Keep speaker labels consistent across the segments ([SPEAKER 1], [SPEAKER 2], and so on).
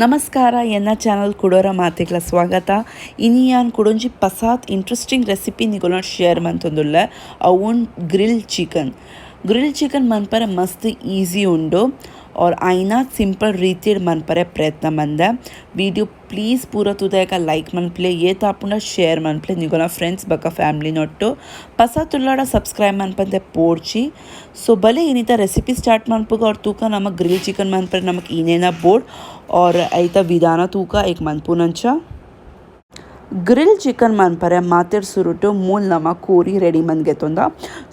[SPEAKER 1] ನಮಸ್ಕಾರ, ಎನ್ನ ಚಾನಲ್ ಕುಡೋರ ಮಾತೆಗ್ಲ ಸ್ವಾಗತ. ಇನಿ ಯಾನ್ ಕುಡೊಂಜಿ ಪಸಾತ್ ಇಂಟ್ರೆಸ್ಟಿಂಗ್ ರೆಸಿಪಿ ನಿಗೋಲ ಶೇರ್ ಮಂತೊಂದುಲ್ಲ. ಅವುನ್ grill chicken. Grill chicken ಮನ್ಪರೆ ಮಸ್ತ್ ಈಸಿ ಉಂಡು ಆರ್ ಐನಾತ್ ಸಿಂಪಲ್ ರೀತಿಡ್ ಮನ್ಪರೆ ಪ್ರಯತ್ನ ಮಂದೆ. ವಿಡಿಯೋ ಪ್ಲೀಸ್ ಪೂರ ತೂದಾಯಕ ಲೈಕ್ ಮನ್ಪಲೆ, ಏತಾಪುಂಡ ಶೇರ್ ಮನ್ಪಲೆ ನಿಗೋಲ ಫ್ರೆಂಡ್ಸ್ ಬೊಕ ಫ್ಯಾಮಿಲಿ ನೊಟ್ಟು. ಪಸ ತುಲ್ಲಾಡ ಸಬ್ಸ್ಕ್ರೈಬ್ ಮನ್ಪಂದೆ ಪೋಡ್ಚಿ. ಸೊ ಬಲೆ, ಇನಿತ ರೆಸಿಪಿ ಸ್ಟಾರ್ಟ್ ಮನ್ಪುಗ. ಆರ್ ತೂಕ, ನಮ ಗ್ರಿಲ್ ಚಿಕನ್ ಮನ್ಪರೆ ನಮಕ್ ಏನೇನ ಬೋಡ್ ಆರ್ ಐತ ವಿಧಾನ ತೂಕ ಐಕ್ ಮನ್ಪುನಂಚ. ಗ್ರಿಲ್ ಚಿಕನ್ ಮನ್ಪರೆ ಮಾತೆರ್ ಸುರುಟು ಮೂಲ್ ನಮ ಕೋರಿ ರೆಡಿ ಮಂದ್ಗೆತ್ತೊಂದ.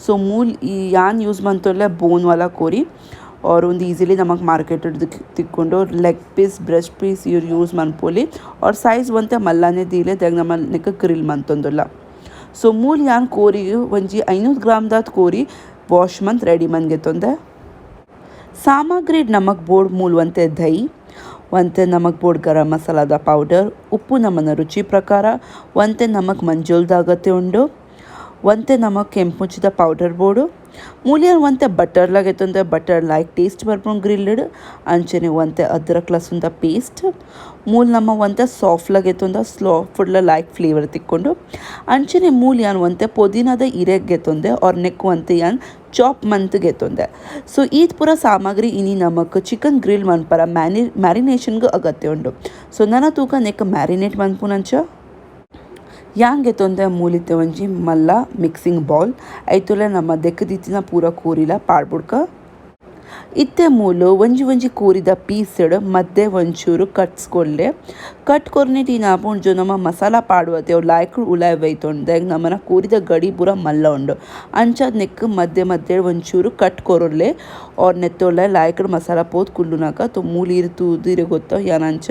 [SPEAKER 1] ಸೊ ಮೂಲ್ ಈ ಯಾನ್ ಯೂಸ್ ಮಂತೊಲ್ಲೆ ಬೋನ್ ವಾಲ ಕೋರಿ ಆರ್ ಒಂದು ಈಸಿಲಿ ನಮಕ್ ಮಾರ್ಕೆಟ್ ತಿಕ್ಕೊಂಡು. Leg piece, breast piece ಇವ್ರು ಯೂಸ್ ಮನ್ಪೊಲಿ. ಆರ್ ಸೈಜ್ ಒಂತೆ ಮಲ್ಲಾನೆ ದೀಲೆ, ದಾಗ್ ನಮ ನೆಕ್ ಗ್ರಿಲ್ ಮಂತೊಂದುಲ್ಲ. ಸೊ ಮೂಲ್ ಯಾನ್ ಕೋರಿ ಒಂಜಿ 500 ಗ್ರಾಮ್ದಾತ್ ಕೋರಿ ವಾಶ್ ಮಂತ್ ರೆಡಿ ಮಂದ್ಗೆತ್ತೊಂದೆ. ಸಾಮಗ್ರಿ ನಮಕ್ ಬೋಡ್ ಮೂಲ್ ಒಂತೆ ದಹಿ, ಒಂತೆ ನಮಕ್ ಬೋಡ್ ಗರಂ ಮಸಾಲದ ಪೌಡರ್, ಉಪ್ಪು ನಮ್ಮನ ರುಚಿ ಪ್ರಕಾರ, ಒಂತೆ ನಮಕ್ ಮಂಜೋಲ್ದ ಅಗತ್ಯ ಉಂಡು, ಒಂತೆ ನಮಕ್ ಕೆಂಪುಂಚಿದ ಪೌಡರ್ ಬೋಡು. ಮೂಲಿಯನ್ ಒಂತೆ ಬಟರ್ ಲಾಗೆತ್ತೊಂದೆ, butter like taste ಬರ್ಪುಂಡು ಗ್ರಿಲ್ಡ್. ಅಂಚನೆ ಒಂತೆ ಅದ್ರಕ್ ಲಸುಂದ ಪೇಸ್ಟ್. ಮೂಲ್ ನಮ್ಮ ಒಂತೆ ಸಾಫ್ಟ್ ಲಾಗೆತ್ತೊಂದ, ಸಾಫ್ಟ್ಲ ಲೈಕ್ ಫ್ಲೇವರ್ ತಿಕ್ಕೊಂಡು. ಅಂಚನೆ ಮೂಲ್ ಯಾನ್ ಒಂತೆ ಪೊದಿನದ ಇರೆಗ್ ಗೆತ್ತೊಂದೆ ಆರ್ ನೆಕ್ ಒಂತೆ ಯಾನ್ ಚಾಪ್ ಮಂತ್ ಗೆತ್ತೊಂದೆ. ಸೊ ಈತ್ ಪೂರ ಸಾಮಗ್ರಿ ಇನಿ ನಮಕ್ ಚಿಕನ್ ಗ್ರಿಲ್ ಮನ್ಪರ ಮ್ಯಾರಿನೇಷನ್ಗೆ ಅಗತ್ಯ ಉಂಡು. ಸೊ ನನ ತೂಕ ನೆಕ್ ಮ್ಯಾರಿನೇಟ್ ಮನ್ಪುನಂಚ. ಯಾನ್ ಗೆತ್ತೊಂದೆ ಮೂಲಿತ್ತೆ ಒಂಜಿ ಮಲ್ಲ ಮಿಕ್ಸಿಂಗ್ ಬೌಲ್. ಐತುಲೆ ನಮ್ಮ ದೆಕ್ ದೀತಿನ ಪೂರ ಕೋರಿಲ ಪಾಡ್ಬುಡ್ಕ. ಇತ್ತೆ ಮೂಲು ಒಂಜಿ ಒಂಜಿ ಕೋರಿದ ಪೀಸ್ಡ್ ಮಧ್ಯೆ ಒಂಚೂರು ಕಟ್ಸ್ ಕೊರ್ಲೆ. ಕಟ್ ಕೊರ್ನೆಟ್ ಏನಾಪುಂಡು, ನಮ್ಮ ಮಸಾಲ ಪಾಡುವತೆ ಅವು ಲಾಯ್ಕ್ ಉಲಾಯ್ ಒಯ್ತುಂಡು. ನಮ್ಮನ ಕೋರಿದ ಗಡಿ ಪೂರ ಮಲ್ಲ ಉಂಡು. ಅಂಚಾದ್ ನೆಕ್ ಮಧ್ಯೆ ಮಧ್ಯೆ ಒಂಚೂರು ಕಟ್ ಕೊರೊರ್ಲೆ ಆರ್ ನೆತ್ತೊಲ್ಲ ಲಾಯ್ಕಡ್ ಮಸಾಲ ಪೋತ್ ಕುಲ್ಲುನಕ. ತೊ ಮೂಲು ಇರ್ ತೂದು ಇರೆ ಗೊತ್ತ, ಯಾನ್ ಅಂಚ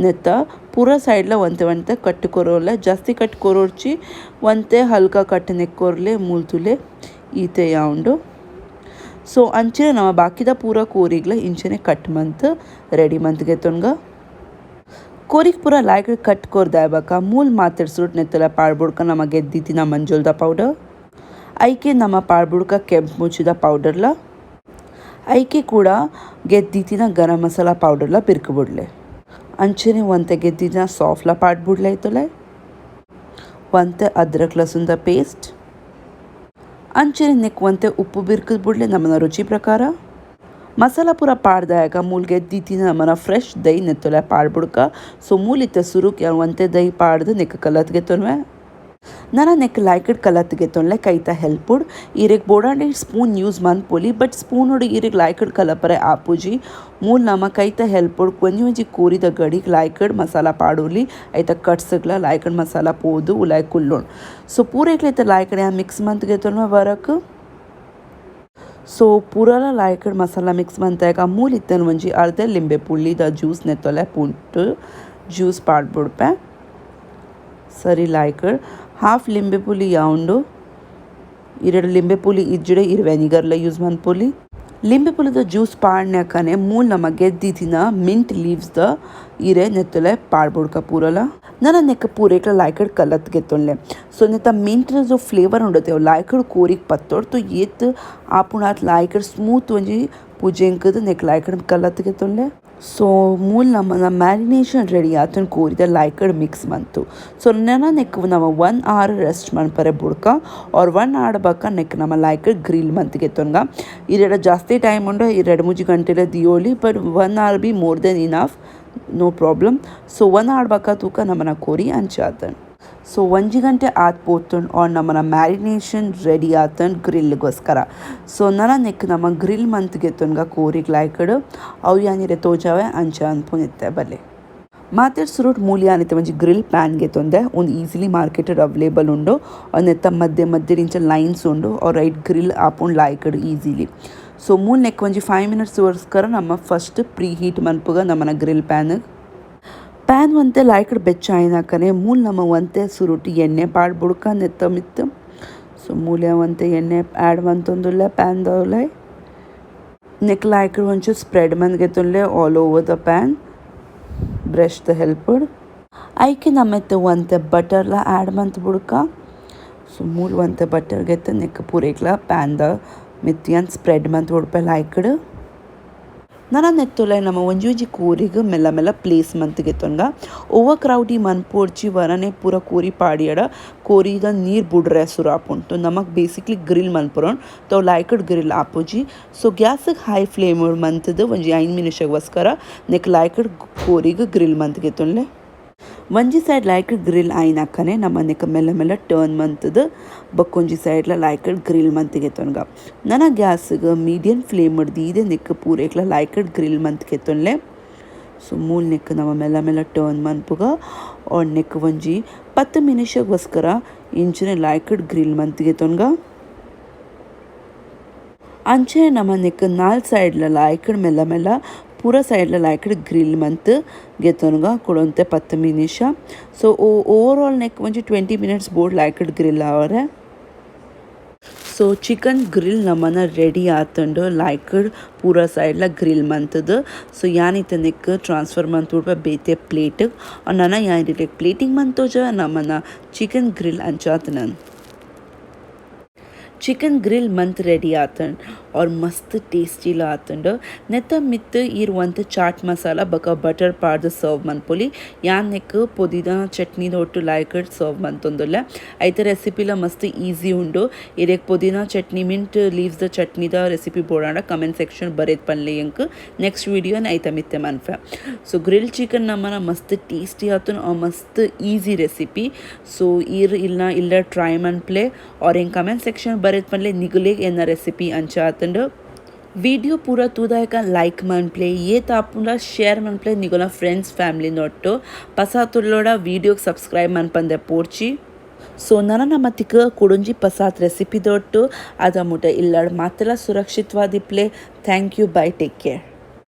[SPEAKER 1] ನೆತ್ತ ಪೂರ ಸೈಡ್ಲ ಒಂತೆ ಒಂತೆ ಕಟ್ ಕೊರೊರ್ಲೆ. ಜಾಸ್ತಿ ಕಟ್ ಕೊರೊರ್ಚಿ, ಒಂತೆ ಹಲ್ಕ ಕಟ್ ನೆಕ್ ಕೊರ್ಲೆ. ಮೂಲು ತೂಲೆ, ಈತೆ ಉಂಡು. ಸೊ ಅಂಚನೆ ನಮ ಬಾಕಿದ ಪೂರ ಕೋರಿಗ್ಲ ಇಂಚನೆ ಕಟ್ ಮಂತ್ ರೆಡಿ ಮಂತ್ ಗೆತ್ತೊನ್ಗ. ಕೋರಿಗ್ ಪೂರ ಲಾಯ್ಕ್ ಕಟ್ ಕೊರ್ದಾಯ್ ಬಕ ಮೂಲ್ ಮಾತೆರ್ಸುಟ್ ನೆತ್ತಲ ಪಾಡ್ಬುಡ್ಕ ನಮ ಗೆದ್ದಿತ್ತಿನ ಮಂಜೊಲ್ದ ಪೌಡರ್, ಐಕೆ ನಮ ಪಾಡ್ಬುಡ್ಕ ಕೆಂಪು ಮುಚ್ಚಿದ ಪೌಡರ್ಲ, ಐಕೆ ಕೂಡ ಗೆದ್ದಿತ್ತಿನ ಗರಂ ಮಸಾಲ ಪೌಡರ್ಲ ಬಿರ್ಕು ಬುಡ್ಲೆ. ಅಂಚನೆ ಒಂತೆ ಗೆದ್ದಿನ ಸಾಫ್ಟ್ಲ ಪಾಡ್ಬುಡ್ಲೆ. ಐತೊಲೆ ಒಂತೆ ಅದ್ರಕ್ ಲಸುಂದ ಪೇಸ್ಟ್. ಅಂಚನೆ ನೆಕ್ ಒಂತೆ ಉಪ್ಪು ಬಿರ್ಕದ್ ಬುಡ್ಲೆ ನಮ್ಮನ ರುಚಿ ಪ್ರಕಾರ. ಮಸಾಲ ಪೂರ ಪಾಡ್ದಾಯಕ ಮೂಲ್ ಗೆದ್ದಿತ್ತಿನ ನಮ್ಮನ ಫ್ರೆಶ್ ದೈ ನೆತ್ತೊಲೆ ಪಾಡ್ಬುಡ್ಕ. ಸೊ ಮೂಲಿತ್ತ ಸುರುಕ್ ಒಂತೆ ದೈ ಪಾಡ್ದು ನೆಕ್ ಕಲತ್ಗೆ ಗೆತ್ತೊನ್ವೆ. ನನ ನೆಕ್ ಲೈಕಡ್ ಕಲತ್ ಗೆತ್ತೊನ್ಲೆ ಕೈತ ಹೆಲ್ಪುಡ್. ಇರೆಗ್ ಬೋಡಾಂಡ ಸ್ಪೂನ್ ಯೂಸ್ ಮನ್ಪೊಲಿ, ಬಟ್ ಸ್ಪೂನ್ ಇರೆಗ್ ಲೈಕಡ್ ಕಲಪರೆ ಆಪುಜಿ. ಮೂಲ್ ನಮ ಕೈತ ಹೆಲ್ಪುಡ್ ಒಂಜಿ ಒಂಜಿ ಕೋರಿದ ಗಡಿಗ್ ಲೈಕಡ್ ಮಸಾಲ ಪಾಡೊಲಿ. ಐತ ಕಟ್ಸ್ಗ್ಲ ಲೈಕಡ್ ಮಸಾಲ ಪೋದು ಉಲಾಯ್ ಕುಲ್ಲೋಣ್. ಸೊ ಪೂರ ಐತ ಲಾಯ್ಕಡ್ ಮಿಕ್ಸ್ ಮಂತ್ ಗೆತ್ತೊನ್ವೆ ವರಕ್. ಸೊ ಪೂರಲ ಲಾಯ್ಕಡ್ ಮಸಾಲ ಮಿಕ್ಸ್ ಮಂತಾಗ ಮೂಲ್ ಇತ್ತನ್ ಒಂಜಿ ಅರ್ಧ ಲಿಂಬೆ ಪುಳ್ಳಿದ ಜ್ಯೂಸ್ ನೆತ್ತೊಲೆ ಪುಂಟು ಜ್ಯೂಸ್ ಪಾಡ್ಬುಡ್ಪೆ. ಸರಿ, ಲಾಯ್ಕಡ್ ಹಾಫ್ ಲಿಂಬೆ ಪುಲಿ ಯಾವುಂಡು. ಇರೆಡ್ ಲಿಂಬೆ ಪುಲಿ ಇಜ್ಜಿಡೆ ಇರ್ ವೆನಿಗರ್ಲ ಯೂಸ್ ಮನ್ಪೊಲಿ. ಲಿಂಬೆ ಪುಲಿದ ಜ್ಯೂಸ್ ಪಾಡ್ನಕನೆ ಮೂಲ್ ನಮ ಗೆದ್ದಿತ್ತಿನ ಮಿಂಟ್ ಲೀವ್ಸ್ ದ ಇರೆ ನೆತ್ತೊಲೆ ಪಾಡ್ಬುಡ್ಕ ಪೂರಲ. ನನ ನೆಕ್ ಪೂರೇಕ್ಲ ಲಾಯ್ಕಡ್ ಕಲತ್ ಗೆತ್ತೊನ್ಲೆ. ಸೊ ನೆತ್ತ ಮಿಂಟ್ जो ಫ್ಲೇವರ್ ಉಂಡತೆ ಅವು ಲಾಯ್ಕಡ್ ಕೋರಿಗ್ ಪತ್ತೊಡ್. ತೊ ಏತ್ ಆಪುಣಾತ್ ಲಾಯ್ಕಡ್ ಸ್ಮೂತ್ ಒಂಜಿ ಪುಜೆಂಕದ್ ನೆಕ್ ಲಾಯ್ಕಡ್ ಕಲತ್ ಗೆತ್ತೊನ್ಲೆ. ಸೊ ಮೂಲ್ ನಮನ ಮ್ಯಾರಿನೇಷನ್ ರೆಡಿ ಆತನ್, ಕೋರಿದ ಲಾಯ್ಕಡ್ ಮಿಕ್ಸ್ ಮಂತು. ಸೊ ನನ ನೆಕ್ ನಮ 1 ಅವರ್ ರೆಸ್ಟ್ ಮನ್ಪರೆ ಬುಡ್ಕ. ಆರ್ 1 ಅವರ್ ಬಕ್ಕ ನೆಕ್ ನಮ ಲಾಯ್ಕಡ್ ಗ್ರಿಲ್ ಮಂತ್ ಗೆತ್ತೊನ್ಗ. ಇರೆಡ ಜಾಸ್ತಿ ಟೈಮ್ ಉಂಡು, ಈ 2-3 ಗಂಟೆಲ ದಿಯೋಲಿ, but 1 hour be more than enough, no problem. So 1 hour ಬಕ್ಕ ತೂಕ, ನಮನ ಕೋರಿ ಅಂಚಾತನ್. ಸೊ ಒಂಜಿ ಗಂಟೆ ಆತ್ ಪೋತುಂಡು ಆರ್ ನಮನ ಮ್ಯಾರಿನೇಷನ್ ರೆಡಿ ಆತನ್ ಗ್ರಿಲ್ಗೋಸ್ಕರ. ಸೊ ನನ ನೆಕ್ ನಮ ಗ್ರಿಲ್ ಮಂತ್ ಗೆತ್ತೊನ್ಗ ಕೋರಿಗ್ ಲಾಯ್ಕಡ್. ಅವು ಯಾನಿರೆ ತೋಜಾವೆ ಅಂಚ ಅನ್ಪುನಿತ್ತೆ ಬಲ್ಲೆ. ಮಾತೆರ್ ಸುರುಟ್ ಮೂಲಿ ಯಾನಿತ್ತೆ ಒಂಜಿ ಗ್ರಿಲ್ ಪ್ಯಾನ್ ಗೆತ್ತೊಂದೆ. ಒಂದು easily marketed available ಉಂಡು. ನೆತ್ತ ಮಧ್ಯೆ ಮಧ್ಯೆ ಇಂಚ ಲೈನ್ಸ್ ಉಂಡು R right grill ಆಪುಂಡು ಲಾಯ್ಕಡ್ ಈಸಿಲಿ. ಸೊ ಮೂಲ್ ನೆಕ್ ಒಂಜಿ 5 ಮಿನಿಟ್ಸ್ಗೋಸ್ಕರ ನಮ್ಮ first pre heat ಮನ್ಪುಗ ನಮ್ಮನ grill PAN. PAN ಒಂತೆ ಲಾಯ್ಕಡ್ ಬೆಚ್ಚ ಆಯ್ನಾಕನೆ ಮೂಲ್ ನಮ್ಮ ಒಂತೆ ಸುರುಟು ಎಣ್ಣೆ ಪಾಡ್ಬುಡ್ಕ ನೆತ್ತ ಮಿತ್ತು. ಸೊ ಮೂಲೆ ಒಂತೆ ಎಣ್ಣೆ ಆ್ಯಡ್ ಮಂತೊಂದುಲ್ಲೆ ಪ್ಯಾನ್ ದೌಲೈ. ನೆಕ್ ಲಾಯ್ಕಡ್ ಒಂಚೂರು ಸ್ಪ್ರೆಡ್ ಮಂದ್ಗೆತ್ತೊನ್ಲೆ all over the pan brush the ಹೆಲ್ಪುಡ್. ಐಕೆ ನಮ್ಮೆತ್ತೆ ಒಂತೆ ಬಟರ್ಲ ಆ್ಯಡ್ ಮಂತ್ ಬುಡ್ಕ. ಸೊ ಮೂಲ್ ಒಂತೆ ಬಟರ್ ಗೆತ್ತ ನೆಕ್ ಪೂರೇಕ್ಲ ಪ್ಯಾನ್ the ಮಿತ್ತಿಯನ್ spread month ಬುಡ್ಪೆ ಲಾಯ್ಕಡ್. ನನ ನೆತ್ತೊಲೆ ನಮ ಒಂಜಿ ಒಂಜಿ ಕೋರಿಗ್ ಮೆಲ್ಲ ಮೆಲ್ಲ ಪ್ಲೇಸ್ ಮಂತ್ ಗೆತ್ತೊನ್ಗ. ಓವರ್ ಕ್ರೌಡಿ ಮನ್ಪೊಡ್ಚಿ, ವರನೆ ಪೂರ ಕೋರಿ ಪಾಡಿಯಡ ಕೋರಿದ ನೀರ್ ಬುಡ್ರೆ ಸುರು ಆಪುಂಡು. ನಮಕ್ ಬೇಸಿಕ್ಲಿ ಗ್ರಿಲ್ ಮನ್ಪುನವು, ತೋ ಲಾಯ್ಕಡ್ ಗ್ರಿಲ್ ಆಪುಜಿ. ಸೊ ಗ್ಯಾಸ್ ಹೈ ಫ್ಲೇಮ್ ಮಂತುದು ಒಂಜಿ 5 ನಿಮಿಷಗೋಸ್ಕರ ನೆಕ್ ಲಾಯ್ಕಡ್ ಕೋರಿಗ್ ಗ್ರಿಲ್ ಮಂತ್ ಗೆತ್ತೊನ್ಲೆ. ಒಂಜಿ ಸೈಡ್ ಲಾಯ್ಕಡ್ ಗ್ರಿಲ್ ಆಯಿನಕ್ಕನೆ ನಮ ನೆಕ್ ಮೆಲ್ಲ ಮೆಲ್ಲ ಟರ್ನ್ ಮಂತುದು ಬೊಕ್ಕೊಂಜಿ ಸೈಡ್ ಲಾಯ್ಕಡ್ ಗ್ರಿಲ್ ಮಂತ್ ಗೆತ್ತೊನ್ಗ. ನನ ಗ್ಯಾಸ್ ಮೀಡಿಯಂ ಫ್ಲೇಮ್ ದೀದೆ ನೆಕ್ ಪೂರೆಕ್ಲ ಲಾಯ್ಕಡ್ ಗ್ರಿಲ್ ಮಂತ್ ಗೆತ್ತೊನ್ಲೆ. ಸೊ ಮೂಲ್ ನೆಕ್ ನಮ ಮೆಲ್ಲ ಮೆಲ್ಲ ಟರ್ನ್ ಮನ್ಪುಗ ಆರ್ ನೆಕ್ ಒಂಜಿ 10 ನಿಮಿಷಗೋಸ್ಕರ ಇಂಚನೆ ಲಾಯ್ಕಡ್ ಗ್ರಿಲ್ ಮಂತ್ ಗೆತ್ತೊನ್ಗ. ಅಂಚೆ ನಮ ನೆಕ್ 4 ಸೈಡ್ ಲಾಯ್ಕಡ್ ಮೆಲ್ಲ ಮೆಲ್ಲ ಪೂರ ಸೈಡ್ ಲಾಯ್ಕಡ್ ಗ್ರಿಲ್ ಮಂತ್ ಗೆತ್ತೊನ್ಗ ಕುಡೊಂತೆ 10 ನಿಮಿಷ. ಸೊ ಓವರ್ ಆಲ್ ನೆಕ್ ಒಂಜಿ 20 ಮಿನಿಟ್ಸ್ ಬೋಡು ಲಾಯ್ಕಡ್ ಗ್ರಿಲ್ ಆವರೆ. ಸೊ ಚಿಕನ್ ಗ್ರಿಲ್ ನಮನ ರೆಡಿ ಆತುಂಡು, ಲಾಯ್ಕಡ್ ಪೂರ ಸೈಡ್ಲ ಗ್ರಿಲ್ ಮಂತುದು. ಸೊ ಯಾನ್ ಇತ್ತೆ ನೆಕ್ ಟ್ರಾನ್ಸ್ಫರ್ ಮಂತ್ ಬೇತೆ ಪ್ಲೇಟ್. ನನ ಯಾನ್ ಪ್ಲೇಟಿಂಗ್ ಮಂತೋಜ ನಮನ ಚಿಕನ್ ಗ್ರಿಲ್ ಅಂಚಾತನನ್. ಚಿಕನ್ ಗ್ರಿಲ್ ಮಂತ್ ರೆಡಿ ಆತಂಡ್ ಆರ್ ಮಸ್ತ್ ಟೇಸ್ಟಿಲ ಆತಂಡ್. ನೆತ್ತ ಮಿತ್ತ್ ಈರ್ ಒಂತೆ ಚಾಟ್ ಮಸಾಲ ಬೊಕ ಬಟರ್ ಪಾಡ್ದ್ ಸರ್ವ್ ಮನ್ಪೊಲಿ. ಯಾನ್ ನೆಕ್ ಪೊದಿನ ಚಟ್ನಿದ ಒಟ್ಟು ಲಾಯ್ಕಡ್ ಸರ್ವ್ ಮಂತೊಂದುಲ್ಲೆ. ಐತ ರೆಸಿಪಿಲ ಮಸ್ತ್ ಈಸಿ ಉಂಡು. ಇರೆಗ್ ಪೊದಿನ ಚಟ್ನಿ ಮಿಂಟ್ ಲೀವ್ಸ್ ದ ಚಟ್ನಿದ ರೆಸಿಪಿ ಬೋಡಾಂಡ ಕಮೆಂಟ್ ಸೆಕ್ಷನ್ ಬರೆದ್ ಪನ್ಲೆ ಎಂಕ್, ನೆಕ್ಸ್ಟ್ ವಿಡಿಯೋನ್ ಐತ ಮಿತ್ತೆ ಮನ್ಪೆ. ಸೊ ಗ್ರಿಲ್ ಚಿಕನ್ ನಮನ ಮಸ್ತ್ ಟೇಸ್ಟಿ ಆತುಂಡು, ಮಸ್ತ್ ಈಸಿ ರೆಸಿಪಿ. ಸೊ ಈರ್ ಇಲ್ನ ಇಲ್ಲ ಟ್ರೈ ಮನ್ಪ್ಲೆ ಆರ್ ಎಂಕ್ ಕಮೆಂಟ್ ಸೆಕ್ಷನ್ ಬರೆದ್ ಪನ್ಲೆ ನಿಗುಲೆಗ್ ಎನ್ನ ರೆಸಿಪಿ ಅಂಚ ಆತುಂಡು. ವಿಡಿಯೋ ಪೂರ ತೂದಾಯಕ ಲೈಕ್ ಮನ್ಪ್ಲೆ, ಏತ್ ಆಪುಂಡ ಶೇರ್ ಮನ್ಪ್ಲೆ ನಿಗುಲ ಫ್ರೆಂಡ್ಸ್ ಫ್ಯಾಮಿಲಿ ನೊಟ್ಟು. ಪಸಾತುಲ್ಲೋಡ ವಿಡಿಯೋಗೆ ಸಬ್ಸ್ಕ್ರೈಬ್ ಮನ್ಪಂದೆ ಪೋರ್ಚಿ. ಸೊ ನನ ನಮತಿಕ್ ಕುಡೊಂಜಿ ಪಸಾತ್ ರೆಸಿಪಿ ದೊಟ್ಟು ಅದ ಮುಟ ಇಲ್ಲಡ್ ಮಾತೆಲ ಸುರಕ್ಷಿತವಾದಿಪ್ಲೆ. Thank you, bye, take care.